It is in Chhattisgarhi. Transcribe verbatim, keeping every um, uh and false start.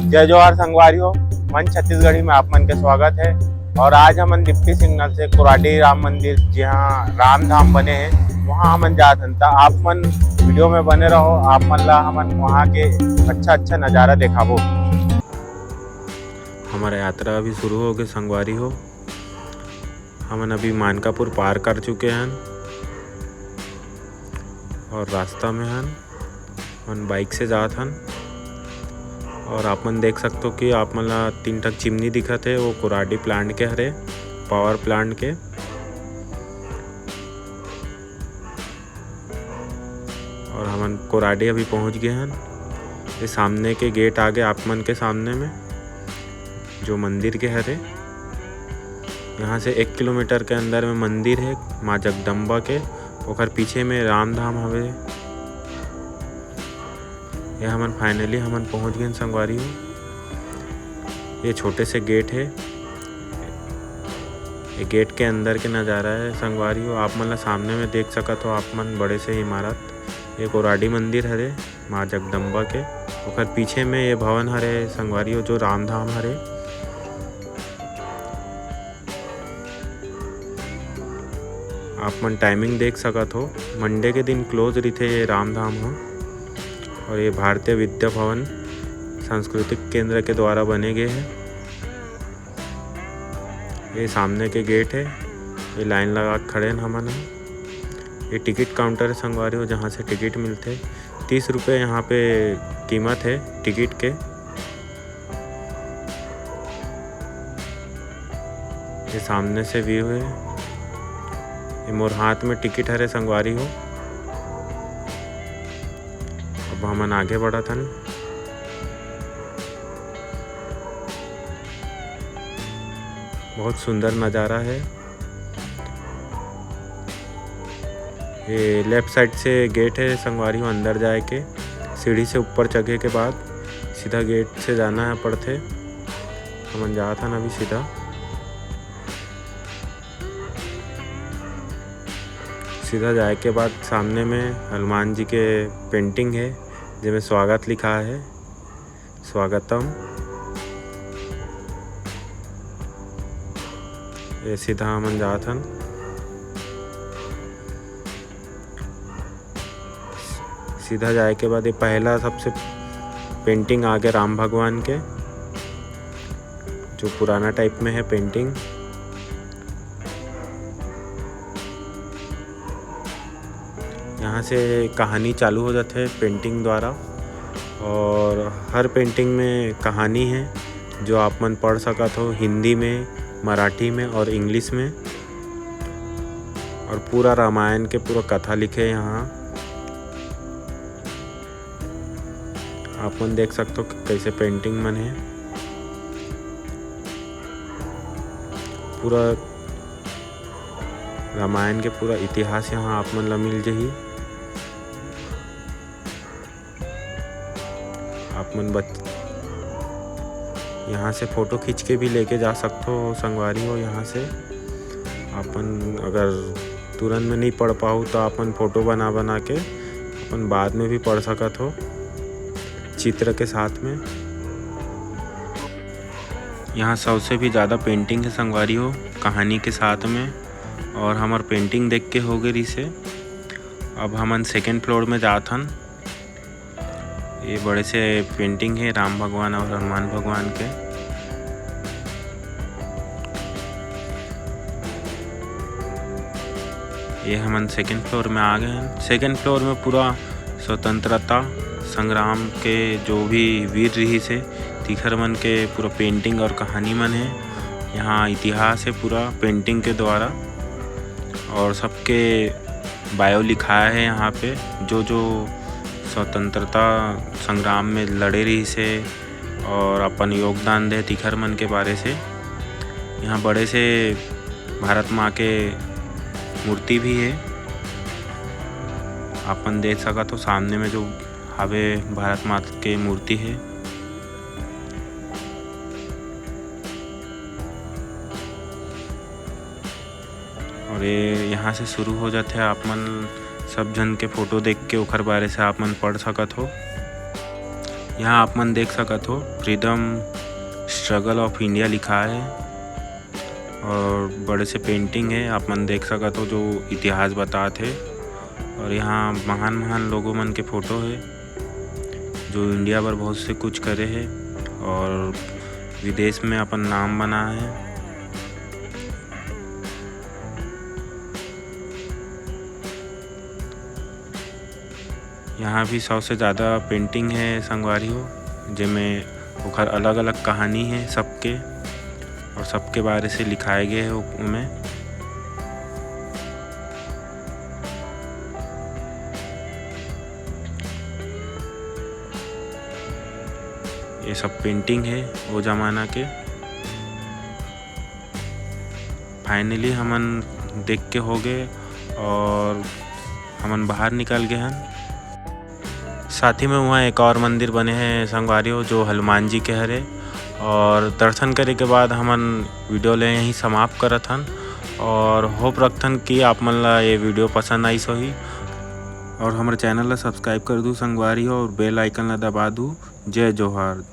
जय जोहार संगवारी हो, मन छत्तीसगढ़ी में आप मन के स्वागत है। और आज हमन दीप्ति सिग्नल से कोराडी राम मंदिर, जहाँ राम धाम बने हैं, वहाँ हमन जात हन। त आप मन वीडियो में बने रहो, आप मन ला हमन वहाँ के अच्छा अच्छा नज़ारा देखाबो। हमारा यात्रा अभी शुरू हो गए संगवारी हो, हमन अभी मानकापुर पार कर चुके हन और रास्ता में हन, हमन बाइक से जात हन। और आप मन देख सकथो कि आप मन ला तीन ठक चिमनी दिखत हे, वो कोराडी प्लांट के हरे, पावर प्लांट के। और हमन कोराडी अभी पहुंच गए हन। ये सामने के गेट आगे आप मन के सामने में जो मंदिर के हरे, यहाँ से एक किलोमीटर के अंदर में मंदिर है माँ जगदम्बा के, ओकर पीछे में राम धाम हवे। ये हमन finally हमन पहुँच गए संगवारी हो। ये छोटे से गेट है, ये गेट के अंदर के नज़ारा है संगवारी हो। आप मन ला सामने में देख सकत हो आप मन बड़े से इमारत, ये कोराडी मंदिर हरे माँ जगदम्बा के, ओकर पीछे में ये भवन हरे संगवारी हो, जो राम धाम हरे। आप मन टाइमिंग देख सकत हो, मंडे के दिन क्लोज रहिथे ये राम धाम ह। और ये भारतीय विद्या भवन सांस्कृतिक केंद्र के द्वारा बने गए है। ये सामने के गेट है, ये लाइन लगा के खड़े हैं हमन ह। ये टिकट काउंटर है संगवारी हो, जहाँ से टिकट मिलते, तीस रुपये यहाँ पे कीमत है टिकट के। ये सामने से व्यू है। ये मोर हाथ में टिकट हरे संगवारी हो। अब हमन आगे बढ़त हन। बहुत सुंदर नज़ारा है। ये लेफ्ट साइड से गेट है संगवारी हो, अंदर जाए के सीढ़ी से ऊपर चढ़े के बाद सीधा गेट से जाना है पड़थे। हमन जात हन अभी सीधा। सीधा जाए के बाद सामने में हनुमान जी के पेंटिंग है, जेमे स्वागत लिखा है, स्वागतम। ये सीधा हमन जात हन। सीधा जाए के बाद ये पहला सबसे पेंटिंग आगे राम भगवान के, जो पुराना टाइप में है पेंटिंग। यहाँ से कहानी चालू हो जाते हैं पेंटिंग द्वारा, और हर पेंटिंग में कहानी है जो आप मन पढ़ सकत हो हिंदी में, मराठी में और इंग्लिश में। और पूरा रामायण के पूरा कथा लिखे यहाँ। आप मन देख सकते हो कि कैसे पेंटिंग मन है। पूरा रामायण के पूरा इतिहास यहाँ आप मन ला मिल जही। आप मन बच यहाँ से फोटो खींच के भी लेके जा सकते हो संगवारी हो। यहाँ से अपन अगर तुरंत में नहीं पढ़ पाओ तो अपन फोटो बना बना के अपन बाद में भी पढ़ सकत हो चित्र के साथ में। यहाँ सबसे भी ज़्यादा पेंटिंग है संगवारी हो कहानी के साथ में, और हमार पेंटिंग देख के हो गए रिसे। अब हमन सेकेंड फ्लोर में जात हन। ये बड़े से पेंटिंग है राम भगवान और हनुमान भगवान के। ये हमन सेकेंड फ्लोर में आ गए हैं। सेकेंड फ्लोर में पूरा स्वतंत्रता संग्राम के जो भी वीर रहिस हे, तिखर मन के पूरा पेंटिंग और कहानी मन है। यहाँ इतिहास है पूरा पेंटिंग के द्वारा, और सबके बायो लिखाया है यहाँ पे, जो जो स्वतंत्रता संग्राम में लड़े रहिस हे और अपन योगदान दे तिखर मन के बारे से। यहाँ बड़े से भारत माँ के मूर्ति भी है, अपन देख सकत हो सामने में जो हावे भारत माँ के मूर्ति है। और ये यहाँ से शुरू हो जाते हैं, आप मन सब झन के फोटो देख के ओखर बारे से आप मन पढ़ सकत हो। यहाँ आप मन देख सकत हो, फ्रीडम स्ट्रगल ऑफ इंडिया लिखा है और बड़े से पेंटिंग है, आप मन देख सकत हो, जो इतिहास बतात है। और यहाँ महान महान लोगों मन के फोटो है, जो इंडिया बर बहुत से कुछ करे है और विदेश में अपन नाम बना है। यहाँ भी सौ से ज़्यादा पेंटिंग है संगवारी हो, जेमे ओखर अलग-अलग कहानी है सबके, और सबके बारे से लिखाए गए है ओमे। ये सब पेंटिंग है वो जमाना के। फाइनली हमन देख के हो गए और हमन बाहर निकल गए हन। साथ ही में वहाँ एक और मंदिर बने हैं संगवारी हो, जो हनुमान जी के हरे। और दर्शन करे के बाद हमन वीडियो ले यहीं समाप्त करत हन और होप रखथन कि आप मन ला ये वीडियो पसंद आइस होही और हमर चैनल ला सब्सक्राइब कर दू संगवारी हो और बेल आइकन ला दबा दू। जय जोहार।